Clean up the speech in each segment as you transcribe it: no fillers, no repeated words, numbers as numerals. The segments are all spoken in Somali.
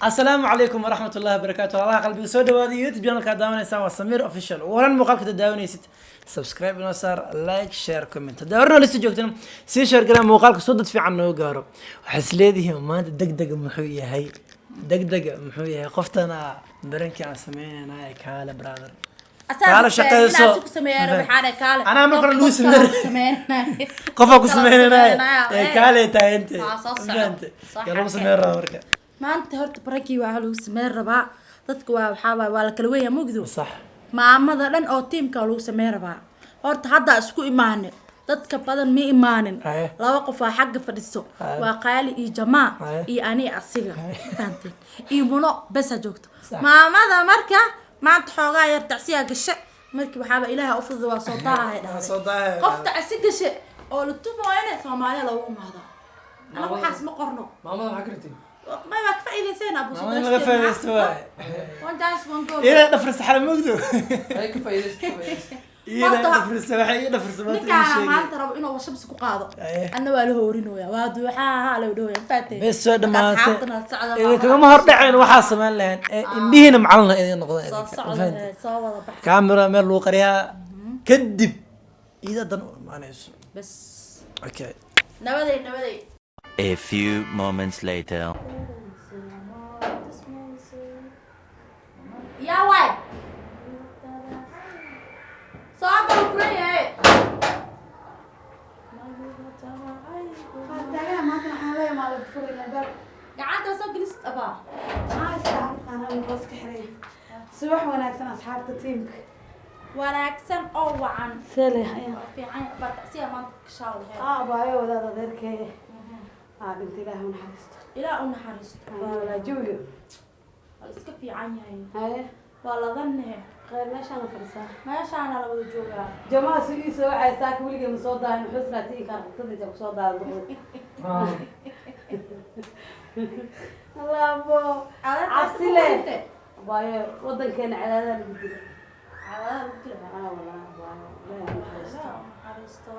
Asalaamu calaykum waraxmat ullahi wabarakaatu. Walaalaha qalbiga, soo dhawaada. YouTube channelka aad daawanaysaan waa Samir Official. Ugu horan muuqaalka da daawanaysid, subscribe inoo saar, like, share, comment. Haddaa horena lisa joogtana, sii share garaa muuqaalka soo dad fiican noogu gaaro. Waxaa is leedihiin, maanta deg dega muxuu yahay? Deg dega muxuu yahay? Qoftana barankii aan sameynayna. Kaale, brother, kaale shaqeyso. Anaa marka hore lagu sameyn, qofaa ku sameynayna ee kaale taagante. Waa soo socdo. Fahante? Soo Yaa lagu xarkeen. sameyn rabaa marka? Maanta horta barankii waa lagu sameyn rabaa. Dadka waa waxaa waay, waa la kala weyaa, mugdo. Sax. Maamada dhan oo tiimka lagu sameyn rabaa. Horta hadda isku imaane, dadka badan ma imaanin. Laba qof aa xagga fadhiso. Waa Qaali iyo Jamaa. Iyo ani asiga, fahanteen, iyo Muno besa joogto. Maamada marka maanta xoogaa yar tacsiyaa gashe. Markii waxaaba Ilaaha u fududa, waa soo daahay. Waa soo daahay. Qof tacsi gashe oo la tumooyane, Soomaaliya loogu imaado. Anaga waxaas ma qorno. Maamada maxaa ka rabtid? Ma waa ka faa'iidayseen abu. Maamada in laga faa'iidaysto waay. One chance, one goal. Ila dhafrisa xala, mugdo. Ay, ka faa'iidaysta, ka faa'iidaysta. Ila Horta- dhafrisa, waxay ii dhafrisa maanta ii Ninkaana sheegay. maanta rabo inuu shamsi ku qaado. Anna waa la hoorinooya, waa duuxaha la dhahooya, faatay. Bes, soo dhamaatay. Asxaabtana socda. Idinkagama hor dhaceen. Waxaa samayn lahayn ee indhihiina macalina idin noqdeen Soo idinka. socda. Fahantay? Soo wada bax. Camera meel lagu qariyaa, kadib iyada dan u imaanayso. Bes. Okay. Nabaday, nabaday. A few moments later. Yaa waay, soo gal, furan yahay. Taagana maanta waxaan leeyahay maa lagu furay albaab. Gacanta soo gelist abaa. Maxaa iska aqaana hoos ka xiray. Subax wanaagsan, asxaabta tiimka. Wanaagsan oo wacan. Sele ayaa. Waa fiican baa tacsiya maanta kashaa lahayd. Ah, baayo wadaad adeerkee. Ah, dhinta, Ilaahay u naxariisto. Ilaah u naxariisto. Walaa jawiga. Waa iska fiican yahay. Haye. Waa ladanne. Khayr, meeshaana fadhisaa. Meeshaana la wada joogaa. Jamaa su ii soo wacay saaka, weligay ma soo daahin. Wuxuu israatii inkaan qabtada inta kusoo daado. Allaabo. Cabsi leh. Baayo, wadankeena cadaadada lagu dilo. Cadaadada lagu dilo. Ah, walaa, baayo. Ilaahay u naxariisto. Ilaah u naxariisto.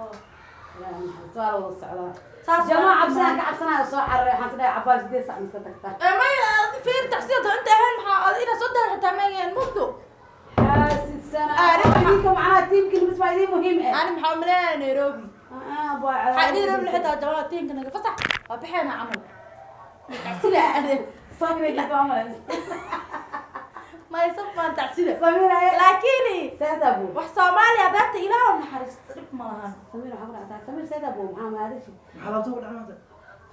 Ilaahay u naxariisto. Waa la wada socdaa. Saas. Jamaa cabsanaan ka cabsanaayo, soo cararay. Waxaan isdhahay cabaar 8 saac miska tagtaa. Maya, fiir, tacsiyada inta ahayn maxaa inaad soo dahan xitaa ma mugdo. Xaasidsana. Ah, idinka macnaha tiimkiina bis baa idiin muhiim eh. Ani maxaa umaleynaya Nairobi. Ah, baa waxaa Nairobi xitaa jamaa tiimka naga fasax, waa baxeena camal tacsida aade. Samir ka malaysa. Maya, sab maan tacsida. Samir ay. Laakiin Seeda buu. wax Soomaaliya hadaata, Ilaah u naxariisto, dhib ma lahan. Samir waxaa ku dhacdaa. Samir seeda buu maxaa maadashi. Maxaa laabto ku dhacay maanta?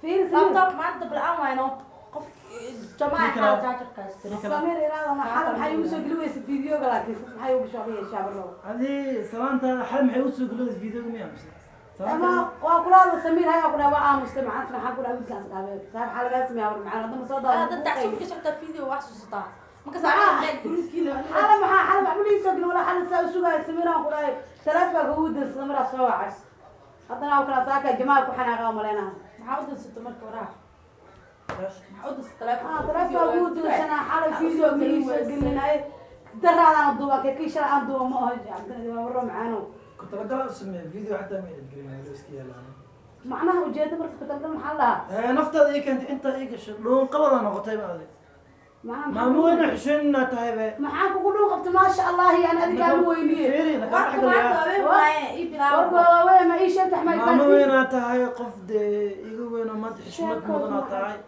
Fiir Samir. Laptop maanta bil'aan wayno, qof jamaa Kii kale- xaal jaajarka haystiro. Samir iraada ma xal maxay ugu soo geli weysa videoga, laakiin maxay ugu soo yeeshaa barro. Adi salaantaada xal maxay usoo gelada videoga miyaa mise? Ama waa kula hadla Samir, haya ku dhawa aamustay, maxaan sana xaq ku dhawa wiilkaas dhaabay. Saaxiib xal laga sameeyaa war maxaa hadda ma soo daado. Hadda tacsi ka shaqta video wax xasuusataa marka saacada gurigkiina. Xal maxaa xal wax ma soo gelin wala xal saa u sugaayo Samir aan ku dhahay taleefanka ugu dirsan Samir soo wacay. Haddana waa kala saaka jamaa ku xanaaqa maleynaha. Maxaa u dirsata marka waraha? Maxaa u dirsata? Ah, taleefanka ugu dirsanaa xalay video ma ii soo gelinay. Daraadaan duuba ka kii shalay aan duuba ma aho cabdina waa macaano. Ku talagal u sameey video, xataa ma edit garin, wali iska yaalaan. Macnaha ujeedo marka ku talagal maxaa la dhahaa? Naftaada ii keentay intaa ii gashay, dhuunqabada noqotay ba adi. Macnaha Maamo weyna xusheynaa tahay be. Maxaan kugu dhuun qabta? Maasha Allah, yani adiga ama weyniye. Fiiri, nakaa Warka dhex maanta galayaa. waa waaye ii bilaabo. Warka waa weyn, ma ii sheegta ma Maamo weynaa tahay, qof dee iga weyn oo maanta xishmad Sheeko mudanaa ma- tahay,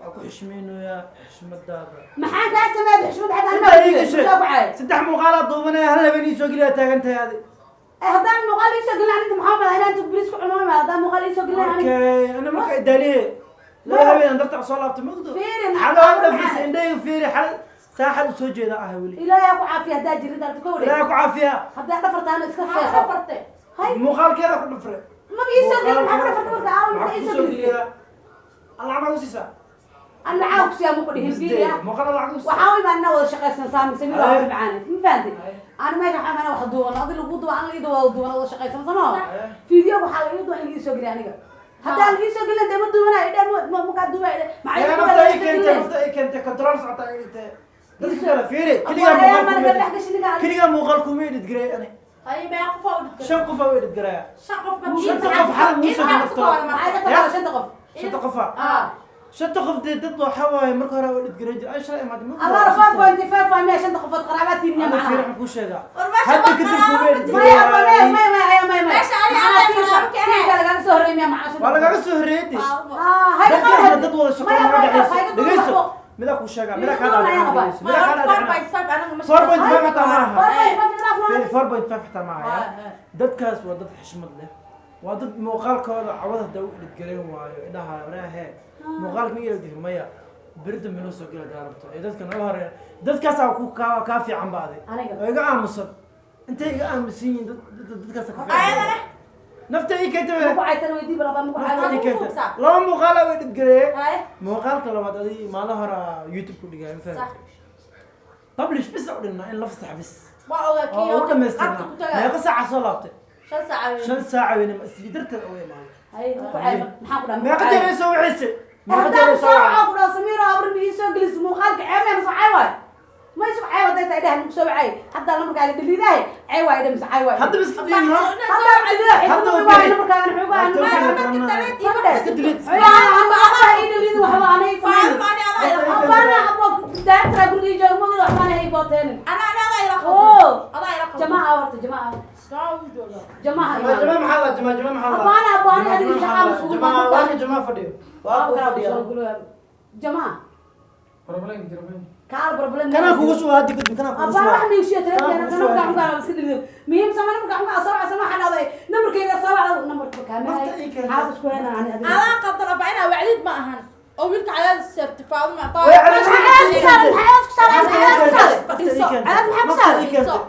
waa ku xishmeynayaa xishmadaada. Maxaan kaa sameeyay xushmad xataa Intaa ii anaa gashay soo kacay. Saddex muuqaalaa duubanaya, hal habeen ii soo geliyaa taagan tahay adi. Haddaan muuqaal ii soo gelin aniga maxaa malaa inaan bariis ku cuno, ma haddaan muuqaal ii soo gelin aniga. Okay, ana marka idaaliye laba habeen aan darta soo laabtay, mugdo. Fiiri, xal maxaa waa dhafrisa indhayga, fiiri, xal saa xal usoo jeeda ah weli. Ilaahay ku caafiya haddaa jirin dalka ka wareeg. Ilaahay ku caafiya. Haddaa dhafartaana iska Maxaa seexo. dhafartay? Hay. Muuqaalkeeda ku dhafre. Maba ii soo gelin, maxaa ku dhafartay marka aawa maxaa maxaa ii ku soo soo gelisay? geliyaa Allah ma usiisaa. An lacag ku siyaa ma ku dhihin, fiiriya. Muuqaal lacag usiisaa. Waxaa u imaanina wada shaqaysan saami samir waa Haye. macaan, ma fahantay? Haye. Ana meesha waxaa imaanina wax duuban, adi lagu duuban, an la ii wada duuban, wada shaqaysan sama. Haye. Video waxaa la ii duuban in la ii soo geliya aniga. Haddaan la ii soo gelin dee ma duubanayo idhe, makaa duubanayo idhe. Maxaa yaa ii nafta duubaya ii la ii soo keentay gelin? Nafta ii keentay control socota ay dhigtay dadka kale, fiiri, keligaa Abwaanayaal muuqaal ma kuma naga edit dhex gashin ninka adiga. Keligaa muuqaal kuma edit garay ani. Hay, meeqa qof aa u dhigtay? Shan qof aa u edit garaya. Shan qof ba. Shanta qof xal muu soo Maxaa naftooda. ku kooban Maxay marka? ka tagaa shanta qof? Shanta qofa. Ah. Shanta qof dee dad waxaa waaye marka hore waa dhidgaran jir ay shalay imaad. Allah 4.5 waa meesha shanta qofood qaraabatiin Ana macnaha. fiir waxaan kuu sheegaa. War meesha Hadda wax kadib qaraabo kuma ma jirto. Maya maya maya maya maya maya. Meesha ani Macnaha adaa qaraabo ka ahayn. tiimka lagaga soo horreeyay miyaa macnaha shanta Waa qofood? lagaga soo horreeyay dee. Ah, hayga Dadkaasna qaban. dad wada shaqo Maya, ma maya, dhexeyso. hayga duub Dhegeyso. waxbo. Midaa kuu sheegaa, midaa Igu kaa duub ayaan dhaadhicin. qabaa. Midaa kaa dhaadhicin. 4.5 anaga ma 4.5 xataa ma aha. 4.5 iraaf Fiiri, 4.5 xataa ma aha. Waa. Dadkaas waa dad xishmad leh. Waa dad muuqaalkooda cawada hadda u dhidgaran waayo indhaha waraahe. Muuqaalka ma ila maya. Berida melo soo gela daarabto. Ee dadka naga horeeya. Dadkaasaa ku kaa fiican ba adi. Aniga. Oo iga aamusan. Intay iga aamusan yihiin dadkaasa ka fiican. Ayadana? Nafta ii keentay. Ma ku caysan weydii bal ma ku Nafta caysan. ii keentay. Fuugsaa. Laba muuqaal way dhidgareeyay. Haye. Muuqaalka labaad adi maalin hore YouTube ku dhigay, ma Sax. fahamtay? Publish bis u dhinnaa in la fasax bis. Waa ogaa kii Oo u oo dhamaystirnaa. qadka ku tagay. Meeqa saaca soo laabtay? 5 saac. 5 saaca weyne ma isli darteed uga imaaday. Hay, ma ku caysan. Maxaan ku dhahay? Ma ku Meeqa caysan. jeer ay soo wicisay? Meeqa jeer Haddaan ay soo soo wacday? wacaa ku dhaho Samiiro abri ma ii soo gelis muuqaalka ceeb ma soo cay waay. Ma isu cay waday tahay dhahan soo wacay. Hadda lambarkaaga dhaliidahay cay waay dham cay waay. Hadda iska dhiin ha? Hadda dhaliidahay Hadda hadda u waay bixi. lambarkaaga wuxuu Hadda u baahan. bixi. Iska delete. Waxba ii dhaliid waxba anay Faaduma ani adaa ila qaldan. Abana abo daarta guriga joogo ma waxba anay booteen. Ana ani adaa ila Oo. qaldan. Adaa ila qaldan. Jamaa horta jamaa. Jamaa wuu joogaa. Jamaa. Jamaa jamaa maxaa la jamaa jamaa maxaa la? Abana abo ani adiga Jamaa shaqaa maxaa la? masuul. Jamaa waa ka jamaa fadhiyo. Waa ku fadhiya. Jamaa. Problem jira ma? Kaal problem. Kanaa kugu soo haddi kadib kanaa kugu Abana soo. wax miishiyo Kanaa telefoon kugu ana soo markaa haddi. ugaara iska dhigdo. Muhiim sama markaa ugaara soo wacsan waxaan dhahday nambarkayga soo wacdo nambarka kaamay. Nafta ii keentay. Xaal isku heena ani adiga. Adaa qaldan abaa inaa wacdid ma ahan. Oo wiilka cadaadis saartay Faaduma. Way cadaadis Maxaa isku saaray? Maxaa isku saaray? Maxaa isku saaray? Nafta ii keentay. Cadaadis maxaa ku Nafta saaray? ii keentay.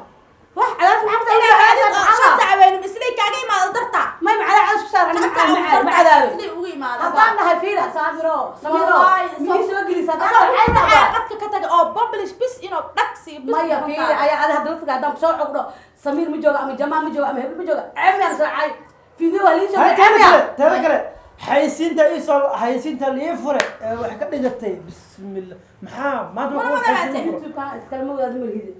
Wax cadaadis maxaa ku saaray? Inaa wacdid oo Maxaa 5 saac weyne islay kaaga imaado darta. may macada cadaadis ku saaray? 5 saac Ma darta cadaadis. islay ugu imaado. Haddaan dhahay fiira Saamiro, Samiro, Wallahi, miyay soo gelisa? Haddaan Asoo dhahay wuxuu cayb qadka ka tagay oo publish bis inuu dhagsi bis. Maya fiiri ayaa ada hadda laftiga haddaan kusoo cogdho Samiir ma joogo ama Jamaa ma joogo ama Hebel ma joogo ceeb miyaan soo cay video waa lii soo Hay, ceeb teeda miyaa kale, teeda kale, xayisiinta ii soo xayisiinta lii fure ee wax ka dhigatay bismillah maxaa maanta Mana ma wada xayisiin furo? YouTube-kana iskala ma wadaad ma lihidi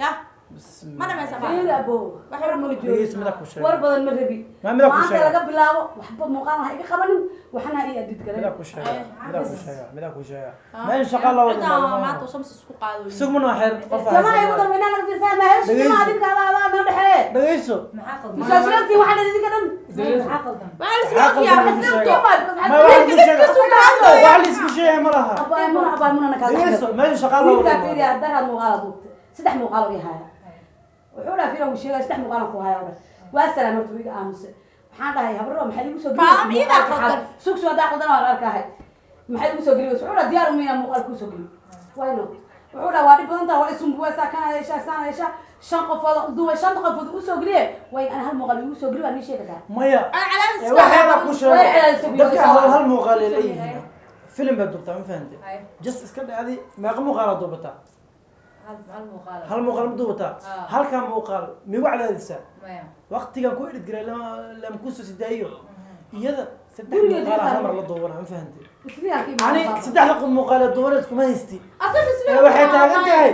Ya. Bismillah. Ma dhamaysa ba? fiiri abo war ma joogo Dhegeyso, midaa kuu sheegay. war badan ma rabi Ma midaa kuu maanta sheegay. laga bilaabo waxba muuqaal ha iga qabanin waxna ha ii adid galeen Midaa kuu sheegaa, midaa kuu sheegaa, midaa kuu sheegaa. Meel shaqa la wada Ciddaa imaado. maanta shams isku qaado. Sugmana waa xeer qof Jamaa haysan. igu darmayna laga fiirsaa ma heesu Dhegeyso. jamaa adinka adaa adaa noo dhexeeye Dhegeyso. Maxaa qaldan? musaasulaantii waxaa dhan idinka dhan Maxaa qaldan? Waxaa la isla Maxaa ogyahay, qaldan waxaa la isla lagu sheegaa? ogyahay. Ma wax lagu sheegaa. Dadka suuqa hadlaya. Wax la isku sheegay ma laha. abaay muna abaay muna na kala Dhegeyso, meel shaqa la wada wiilkaa imaado. fiiriya daraad muuqaala duubtay saddex muuqaal oo haya wuxuu dhaha fiira uu sheegay saddex muuqaal ku haya odhan waa salaam horta wiiga aamuse waxaan dhahay habrro maxay igu soo Faam iidaa qaldan. sug soo haddaa qaldan waan arkahay maxay igu soo geli weyse wuxuu dhaha diyaar uma inaan muuqaal kuu soo geliyo why not wuxuu dhaha waa dhib badan taha waa isumbuweysaa kana yeeshaa saana yeeshaa shan qofood u duubay shan qofood u soo geliye way ana hal muuqaal igu soo geli waa nii sheegi kartaa Maya. Aan cadaadis Ee, waxeeda ku Way sheego. cadaadis ku Dadka sheego. hal hal muuqaal ay leeyihiin. Film baad duubtaa, ma fahantay? Hay. Just iska dhacdi meeqa muuqaal aad duubataa? Hal hal muuqaal. Hal muuqaal ma duubataa? Ah. Halkaa muuqaal migu cadaadisaa? Maya. Waqtigan ku edit garay lama kusoo sidaayo. Iyada saddex Gurigeeda muuqaal hal taalo. mar la duubanaa, ma fahantay? Isniin ka Ani imaan saddexda qof muuqaal ee duubanaysa kuma haysti. Asaga isla Ee, waxay taagan tahay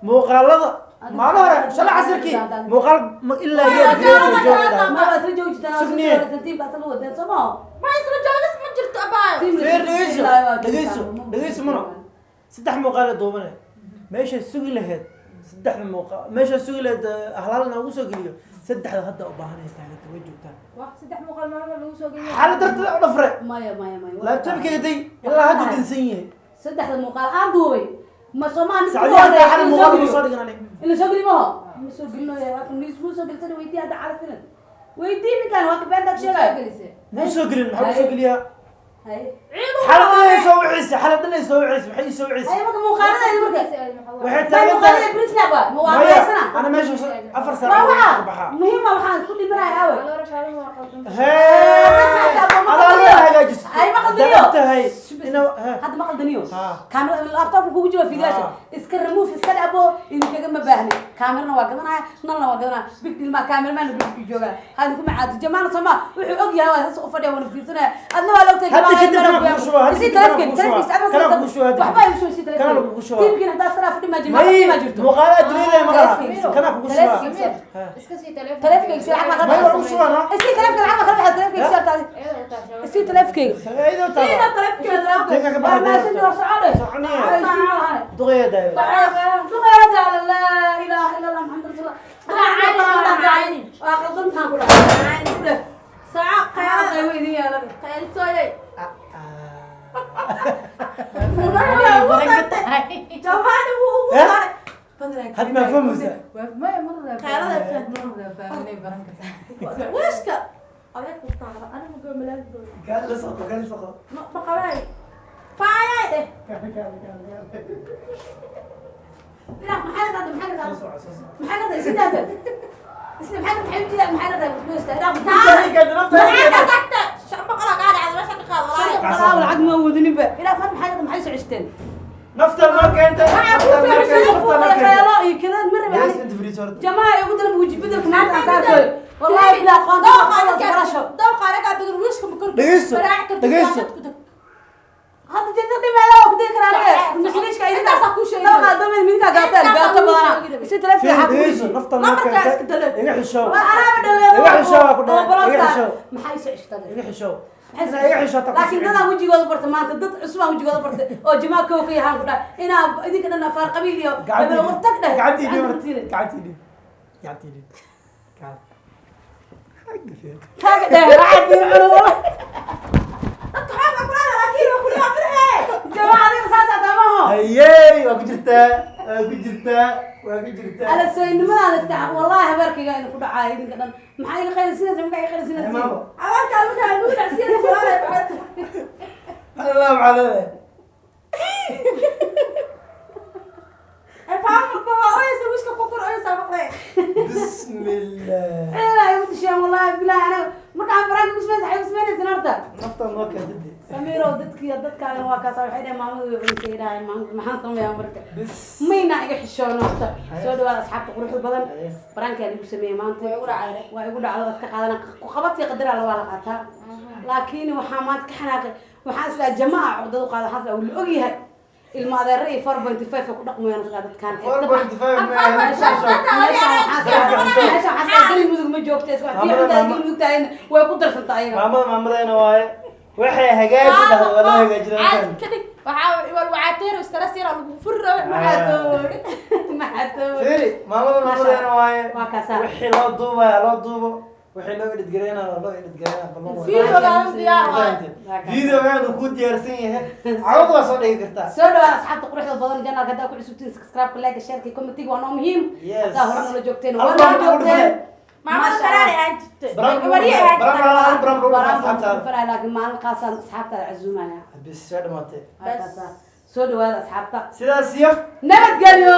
muuqaalada maalin hore shalay casirkii muuqaal ilaa iyo Waa joogay. ma waa isla joogi jirtaan Sugniye. tiimka asaga wadeen soo maho Ma isla joogis ma jirto abaayo. Feer dhegeyso, dhegeyso, dhegeyso mano. Saddex muuqaal ee duubanaya. Meeshay sugi lahayd saddexda muuqaal, meeshay sugi lahayd hal hal inaan ugu soo geliyo saddexda hadda u baahan ay taaganta way joogtaan. Wax saddex muuqaal maalin lagu soo geliyo. Xaalad darteed u dhafre. Maya maya maya Laabtoobkayga day ilaa hadda dinsan yahay. Saddexda muuqaal aan duubay ma soomaa mid Sacdiya hadda xalay muuqaal ma soo dhigan aniga. in la soo geliyo maho ma soo gelino waa kan miis muu soo gelisana weydii hadda carafinan weydii ninkan waa ka beendaag Soo sheegaayo gelisay. Muu soo gelin, maxaa u soo geliyaa? Hay Xaalad dhan ay soo wiciisay, xaalad dhan ay soo wiciisay, maxay ii soo wiciisay? hay marka muuqaaladayda marka Waxay may taagan muuqaaladayda tahay brisnab waa Maya, muwaadinaysana ana meesha 4 saac waa ka waxaa baxaa. muhiima waxaan isku dhimanaya aawe Hee, adaa la hagaajisto. Ay, ma qaldaniyo. Haddaad ogtahay Hadda ma qaldaniyo Ha. kaamera laptopka kugu jiro fiidiyaasha Ha. iska remove iska dhabo idinkaga ma baahni kaamerana waa gadanaya nalna waa gadanaya big deal ma kaameramaana guriga joogaa hadin kuma caadi jamaana sooma wuxuu og yahay waa saas u fadhiya wana fiirsanaya adna waa la ogtahay Hadda Hadda kadib kanaa kugu shubaa, hadda Isii kadib kanaa taleefkeyga, kugu shubaa. taleefkeyga, Kanaa kugu shubaa hadda waxba kadib. igu soo isii Kanaa taleefkeyga. kugu shubaa. Tiimkiina haddaa iska dhaaf dhib ma jirto, May ma jirto. muuqaala adduunyada ma laha. Taleefkeyga. Kanaa kugu shubaa. Taleefkeyga. Iska sii taleefon. Taleefkeyga si lacag ma May kala waa kugu shubaa na. Isii taleefkeyga lacag ma kala baxaa, taleefkeyga si hortaadi. Iyadoo u taashay. Isii taleefkeyga. Ayadoo taaba. Taleefkeyga ka Waa baxay. meesha waa socode. Soconaya. Ay, sii maahan. Duqeeya daayo. Duqeeda, laa ilaaha illa Allah, Muhammad rasuulullah. Waa qaldantaan ku dhahay. Ku dheh. Saaca Qaylada qaylada way idin yeelan. qaylisooyay. Baran ka tahay. Jawaani wuu ugu Eh? daray. Badanaa Had ma fahmaysaa? Maya mar hore Qaylada mar hore fahminay baran ka tahay. Weeshka. Adeeg ku taala anigu ma malaag doono. Gaal la soco, gaal la soco. Ma ma qabaay. Faayay dheh. Gaal, gaal, gaal, gaal. Ilaah, maxay la dhahday? Maxay la Soo dhahday? soco, soo soco. Maxay la dhahday? Sii daada. Isna maxay la dhahday? Maxay la dhahday? Maxay la dhahday? Nafta ay keentay, nafta ay Maxaa ka keentay. tagta? Shan boqol oo kaa dhacday meesha ka qaad walaal. Qalaaw lacag ma wadinin ba. Ilaah, fad maxay la dhahday? Maxay soo ceshteen? Nafta ma keentay. Waxaa Nafta ku ma soo keentay, ceshaday nafta kuwa ma kala keentay. khayalo iyo kadaan ma rabin Yes, ani. inta fariiso horta. Jamaa ay ugu daran weji bedelka maanta aan saarkoy. Wallahi bilaa qoonta barasho. Dawqa anaga degan wiishka ma kor. Dhegeyso, dhegeyso. Hadda jirta dhimeela waa ku diri karaa aniga. Muslimiinka ay Intaasaa kuu sheegay. Dawqa dawada midka gaateen Intaasaa gaato kuu badana. sheegay. Isi taleefka xaq. Dhegeyso, nafta ma Lambarkaa keentay. iska dale. Iga xishow. Waa anaaba dhaleedo. Iga xishow waa ku dhahay. Iga xishow. Maxay soo ceshteen? Iga xishow. Inaa iga xishow ta ku Laakiin dadaan wejigooda barta maanta, dad cusubaan wejigooda bartay oo jamaa kow ka yahaan ku dhahay inaa idinka dhan afaar qabiil iyo Gacantii hebel wartag dheh. Gacantii dhib horta. Gacantii Gacantii dhib. Gacantii dhib. Gacan. Xagga fiir. Taaga dheh, lacag iyo cuno. Dadka xoog ku leedahay laakiin waa kula yaabinahay. Jamaa adiga saas aad amaho. Hayey, waa ku jirtaa, waa ku jirtaa, waa ku jirtaa. Ala saynimadaa la iska wallahi habeerkayga idinku dhacaa idinka dhan. Maxaa iga qaylisinaysa? Maxaa iga qaylisinaysa? Maamo. Abaarka markaa lagu dhacsiiyay walaal. Allah maxaa leedahay? Faama baba oysa wiishka ku kor oysa maqlay. Bismillah. Ilaa igu disheen wallahi bilahi aniga markaan baraanka ku sameynaysa waxay ku samaynaysan horta. Nafta noo keentay dee. Samiirow dadkii dadkaagana waa kaasa waxay dhaheen maamadu way cunisay idhaaheen maamadu maxaan sameeyaa marka. Bis. Mayna iga xishoon horta. Soo dhawaada asxaabta quruxda badan. Haye. Baraankaa igu sameeyey maanta. Waa igu dhacday. Waa igu dhacday iska qaadana ku qabatii qadaraa la waa la qaataa. Laakiin waxaa maanta ka xanaaqay waxaan islaa jamaa cuqdad u qaada waxaan islaa wuu la ogyahay ilma adeerra iyo 4.5 ku dhaqmayaan islaa dadkaan. 4.5 ma ahan. Meesha waxaa galmudug ma joogta isku tii cuntada galmudug tahayna way ku darsantaa ayaga. Maamada maamadeena waaye. Waxay hagaaji dhahdo waa loo hagaajinaa. Caadi ka dhig. Waxaa wal wacateer stress yar lagu furo. Maxaa tooy? Maxaa tooy? Fiiri, maamada maamadeena waaye. Waa kaasaa. Wixii loo duubaya loo duubo. Wixii loo edit gareynaa loo edit gareynaa. Ballan waaye. Fiidiyogaan diyaar waaye. Videogaan uu ku diyaarsan yahay. Cawd waa soo dhigi kartaa. Soo dhawaada asxaabta quruxda badan janaalka haddaa ku cusubtiin subscribe like share commentiga waa noo muhiim. Yes. Haddaa hore noola joogteen waa Hal noo baan ku joogteen. dhufnay. Maamada qaraar aan jirtay. Baraan Wariye aan baraan baraan baraan Baraan asxaabtaada. faray laakiin maalin qaasaan asxaabtaada casuumaya. Bis soo dhamaatay. Waa kaasaa. Soo dhawaada asxaabta. Sidaas iyo Nabadgelyo.